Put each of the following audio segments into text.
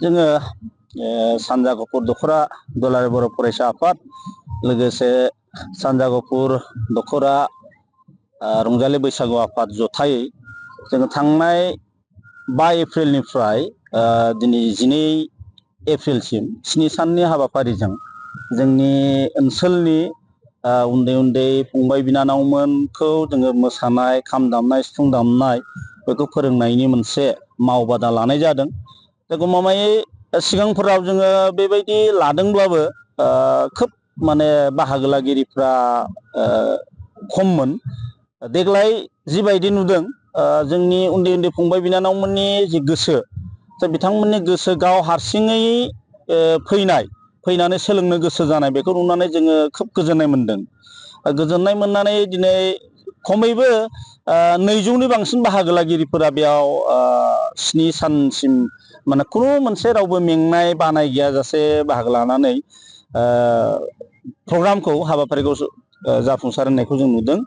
जोङो सानजा गफुर दख'रा दुलाराय बर' फरायसा आफाद लोगोसे सानजा गफुर दख'रा रंजालि बैसागु आफाद जथायै जोङो थांनाय 5 एप्रिलनिफ्राय दिनै 12 एप्रिलसिम 7 साननि हाबाफारिजों जोंनि ओनसोलनि उन्दै उन्दै फंबाय बिनानावमोनखौ जोङो मोसानाय खाम दामनाय सिफुं दामनाय बेखौ फोरोंनायनि मोनसे मावबादा लानाय जादों। गमामायै सिगांफोराव जोङो बेबायदि लादोंब्लाबो खोब माने बाहागो लागिरिफ्रा खममोन। देग्लाय जिबायदि नुदों जोंनि उन्दै उन्दै फंबाय बिनानावमोननि जि गोसो बिथांमोननि गोसो गाव हारसिङै फैनानै सोलोंनो गोसो जानाय बेखौ नुनानै जोङो खोब गोजोननाय मोनदों। गोजोननाय मोननानै दिनै खमैबो 200नि बांसिन बाहागो लागिरिफोरा बेयाव 7 सानसिम माने खुनु मोनसे रावबो मेंनाय बानाय गैयाजासे बाहागो लानानै प्रग्रामखौ हाबाफारिखौ जाफुंसार होनायखौ जों नुदों।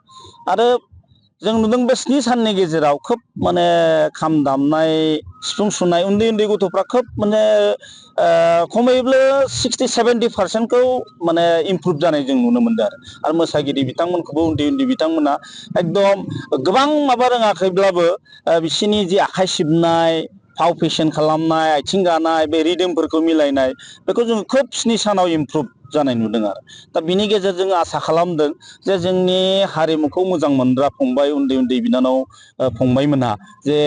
आरो जों नुदों बे 7 साननि गेजेराव खोब माने खाम दामनाय सिफुं सुनाय उन्दै उन्दै गथ'फ्रा खोब माने खमैबो 60-70% माने इमप्रुभ जानाय जों नुनो मोनदों। आरो मोसागिरि बिथांमोनखौबो उन्दै उन्दै बिथांमोना एकदम गोबां माबा रोङाखैब्लाबो बिसोरनि जि आखाइ सिबनाय फाव फेशन खालामनाय आथिं गानाय बे रिदोमफोरखौ मिलायनाय बेखौ जोङो खोब 7 सानाव इमप्रुभ जानाय नुदों। आरो दा बिनि गेजेरजों आसा खालामदों जे जोंनि हारिमुखौ मोजां मोनग्रा फंबाय उन्दै उन्दै बिनानाव फंबायमोनहा जे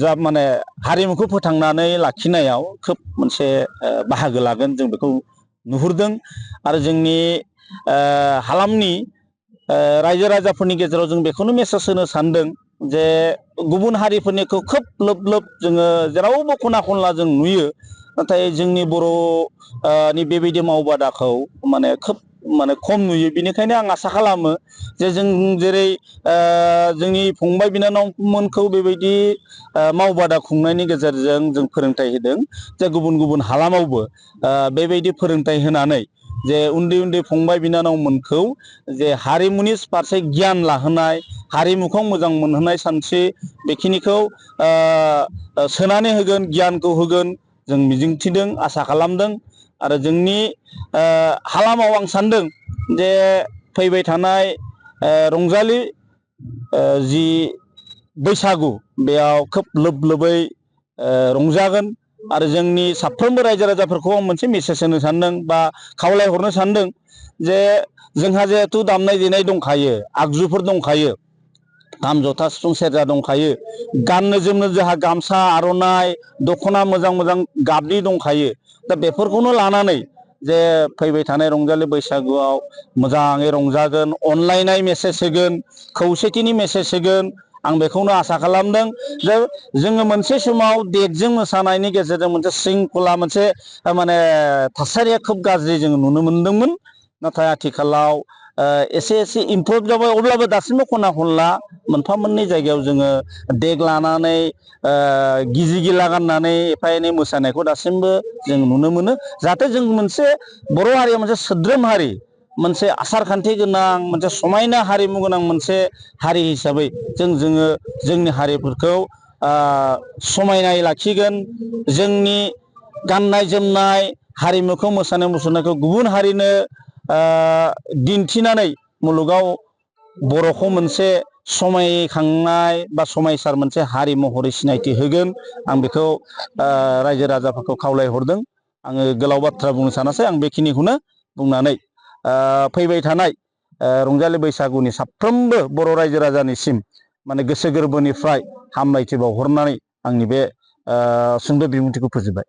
जा माने हारिमुखौ फोथांनानै लाखिनायाव खोब मोनसे बाहागो लागोन जों बेखौ नुहुरदों। आरो जोंनि हालामनि रायजो राजाफोरनि गेजेराव जों बेखौनो मेसेज होनो सानदों जे गुबुन हारिफोरनिखौ खोब लोब लोब जोङो जेरावबो खना खनला जों नुयो। नाथाय जोंनि बर'नि बेबायदि मावबादाखौ माने खोब माने खम नुयो। बेनिखायनो आं आसा खालामो जे जों जेरै जोंनि फंबाय बिनानावमोनखौ बेबायदि मावबादा खुंनायनि गेजेरजों जों फोरोंथाइ होदों जे गुबुन गुबुन हालामावबो बेबायदि फोरोंथाइ होनानै जे उन्दै उन्दै फंबाय बिनानावमोनखौ जे हारिमुनि फारसे गियान लाहोनाय हारिमुखौ मोजां मोनहोनाय सानस्रि बेखिनिखौ सोनानै होगोन गियानखौ होगोन जों मिजिंथिदों आसा खालामदों। आरो जोंनि हालामाव आं सानदों जे फैबाय थानाय रंजालि जि बैसागु बेयाव खोब लोब लोबै रंजागोन। आरो जोंनि साफ्रोमबो रायजो राजाफोरखौ आं मोनसे मेसेज होनो सानदों बा खावलायहरनो सानदों जे जोंहा जिहेथु दामनाय देनाय दंखायो आगजुफोर दंखायो खाम जथा सिफुं सेरजा दंखायो गाननो जोमनो जोंहा गामसा आर'नाइ दख'ना मोजां मोजां गाबनि दंखायो। दा बेफोरखौनो लानानै जे फैबाय थानाय रंजालि बैसागुआव मोजाङै रंजागोन अनलायनाय मेसेज होगोन खौसेथिनि मेसेज होगोन। आं बेखौनो आसा खालामदों जे जोङो मोनसे समाव देगजों मोसानायनि गेजेरजों मोनसे शृंखला मोनसे माने थासारिया खोब गाज्रि जोङो नुनो मोनदोंमोन। नाथाय आथिखालाव एसे एसे इमप्रुभ जाबाय। अब्लाबो दासिमबो खना खनला मोनफा मोननै जायगायाव जोङो देग लानानै गिजि गिला गाननानै एफा एनै मोसानायखौ दासिमबो जों नुनो मोनो। जाहाथे जों मोनसे बर' हारिया मोनसे सोद्रोम हारि मोनसे आसार खान्थि गोनां मोनसे समायना हारिमु गोनां मोनसे हारि हिसाबै जोङो जोंनि हारिफोरखौ समायनाय लाखिगोन। जोंनि गाननाय जोमनाय हारिमुखौ मोसानाय मुसुरनायखौ गुबुन हारिनो दिन्थिनानै मुलुगाव बर'खौ मोनसे समायखांनाय बा समायसार मोनसे हारि महरै सिनायथि होगोन। आं बेखौ रायजो राजाफोरखौ खावलायहरदों। आङो गोलाव बाथ्रा बुंनो सानासै आं बेखिनिखौनो बुंनानै फैबाय थानाय रंजालि बैसागुनि साफ्रोमबो बर' रायजो राजानिसिम माने गोसो गोरबोनिफ्राय हामलायथि बावहरनानै आंनि बे सुंद' बिबुंथिखौ फोजोबबाय।